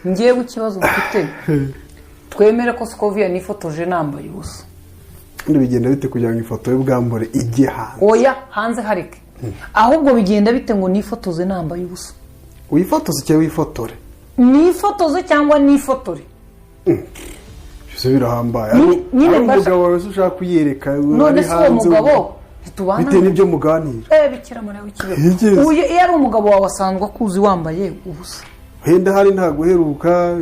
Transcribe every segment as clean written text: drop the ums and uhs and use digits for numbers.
Ngewe ikibazo mfite, twemere ko Scovia nifotoje nambaye ubusa. Kandi bigenda bite kugira ngo ifoto y'ubwambure ijye hanze? Oya, hanze hareke. Ahubwo bigenda bite ngo nifotoze nambaye ubusa? Wifotoze cyangwa wifotore? Nifotoze cyangwa nifotore. Byose birahambaye. Nyine Ari umugabo wawe se ushaka kuyereka None ari se uwo hanze, mugabo ntitubana? Bitewe n'ibyo muganira. Eh, Bikira Mariya w'ikibeho! Yigeze. Uyu iyo ari umugabo wawe asanzwe akuzi wambaye ubusa. Wenda hari nta guheruka,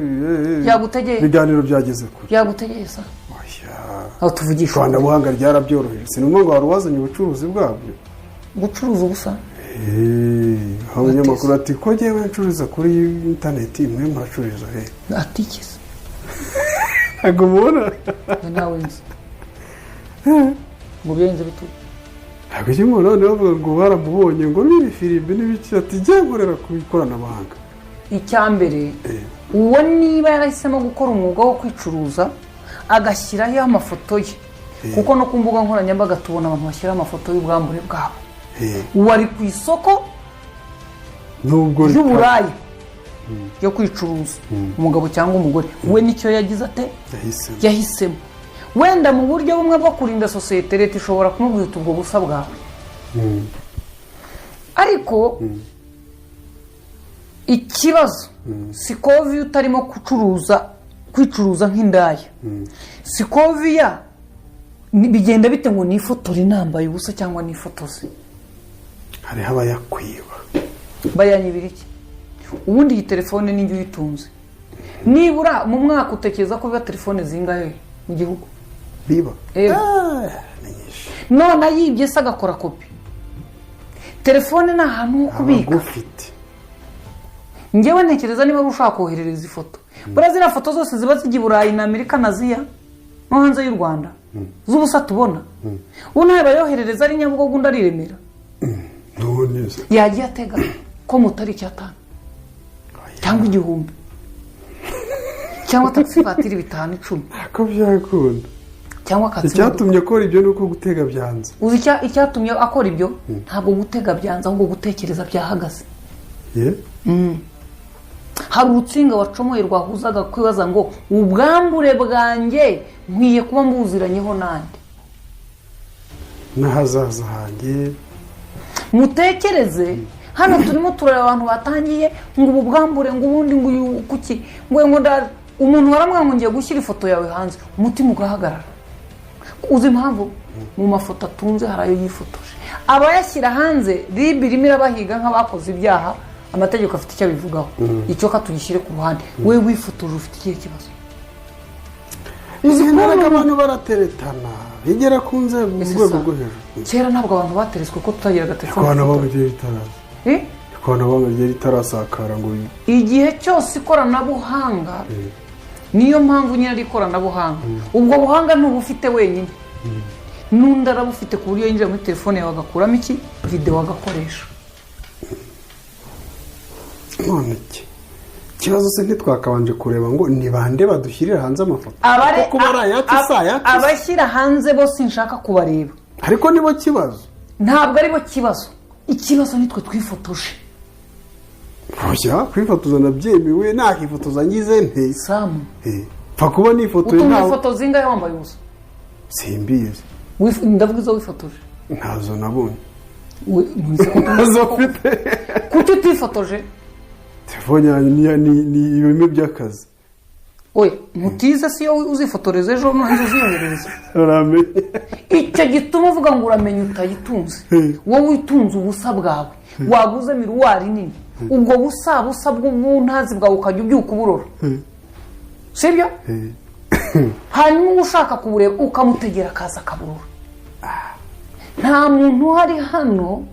Yagutegeye. Ibiganiro byageze kure. Yagutegeye sa. Oya. Aho tuvugisha Ikoranabuhanga ryarabyoroheje, si ngombwa ngo wari wazanye ubucuruzi bwabyo. Gucuruza ubusa? Aho abanyamakuru ati ko ngewe ncururiza kuri interineti, mwe muracururiza he? Atikize. Ntabwo mubona. We nawe nzi ngo birenze bitu. Ntabwo icyo umuntu noneho bavuga ngo baramubonye ngo n'ibifirimbi n'ibiki, ati jya nkorera ku ikoranabuhanga. Icya mbere, uwo niba yarahisemo gukora umwuga wo kwicuruza agashyiraho amafoto ye, kuko no ku mbuga nkoranyambaga tubona abantu bashyiraho amafoto y'ubwambure bwabo, uwo ari ku isoko nubwo ry'uburaya ryo kwicuruza, umugabo cyangwa umugore we, nicyo yagize ate? Yahisemo. Yahisemo. Wenda mu buryo bumwe bwo kurinda sosiyete, leta ishobora kumubwira uti ubwo busa bwawe. Ariko ikibazo, Scovia utarimo gucuruza, kwicuruza nk'indaya, Scovia bigenda bite ngo nifotore nambaye ubusa cyangwa nifotoze? Hariho abayakwiba. Bayanyibira iki? Ubundi iyi telefone ninjye uyitunze. Nibura mu mwaka utekereza ko biba telefone zingahe mu gihugu? Biba. Yego. Ah, ni nyinshi. None ayibye se agakora kopi? Telefone ni ahantu ho kubika. Abagufite. Ngewe ntekereza niba ushaka koherereza ifoto, buriya ziriya foto zose ziba zijya i Burayi na Amerika na Aziya no hanze y'u Rwanda z'ubusa tubona, ubu nawe bayoherereza ari Nyabugogo, undi ari i Remera. None se? Yagiye atega ko moto ari 5,000 cyangwa 1000 cyangwa taxi voiture 5, 10. Ko byakunda. Cyangwa akatsa imodoka. Icyatumye akora ibyo ni uko gutega byanze. Uzi icyatumye akora ibyo? Ntabwo gutega byanze, ahubwo gutekereza byahagaze. Ye? Hari urutsinga wacomoye rwahuzaga kwibaza ngo ubwambure bwanjye nkwiye kuba mbuziranyeho nande? N'ahazaza hanjye. Mutekereze, hano turimo tureba abantu batangiye ngo ubu bwambure, ngo ubundi ngo uyu kuki, ngo umuntu waramubwira ngo ngiye gushyira ifoto yawe hanze, umutima ugahagarara. Uzi impamvu? Mu mafoto atunze hari ayo yifotoje. Abayashyira hanze, RIB irimo irabahiga nk'abakoze ibyaha. Amategeko afite icyo abivugaho, icyo tugishyire ku ruhande. We wifotoje ufite ikihe kibazo? Uzi ko abantu barateretana bigera ku nzego, Ese rwego sa, rwo hejuru. Kera ntabwo abantu bateretswe ko tutagiraga telefone. Ikoranabuhanga ryari ritaraza. Eh? Ikoranabuhanga ryari ritarasakara ngo Igihe cyose ikoranabuhanga, niyo mpamvu nyine ari ikoranabuhanga. Ubwo buhanga ntubufite wenyine, n'undi arabufite, ku buryo yinjira muri telefone yawe agakuramo iki videwo agakoresha. None iki ikibazo se, ntitwakabanje kureba ngo ni bande badushyirira hanze amafoto? Kuko kuba ari ayacu si ayacu se. Abashyira hanze bo sinshaka kubareba. Ariko nibo kibazo. Ntabwo aribo kibazo. Ikibazo nitwe twifotoje. Oya, kwifotoza nabyemewe, nakifotoza ngize nte? Samu. Pfa kuba nifotoye. Utunze Ntawe. ifoto zingahe wambaye ubusa? Simbizi. Ndavuga izo wifotoje. Ntazo nabonye. Ntuzi Ntazo mfite. Kuki utifotoje? Telefone yanjye ni ibirimo by'akazi. Oya, mutize si yo uzifotoreza ejo nurangiza uziyoherereza. Uramenye. Icyo gituma uvuga ngo uramenye utayitunze. Wowe utunze ubusa bwawe, waguze miroir nini, ubwo busa busa bw'ubuntazi bwawe ukajya ubyuka uburora, sibyo? Hanyuma uba ushaka kubureba ukamutegera akaza akaburora. Nta muntu uhari hano.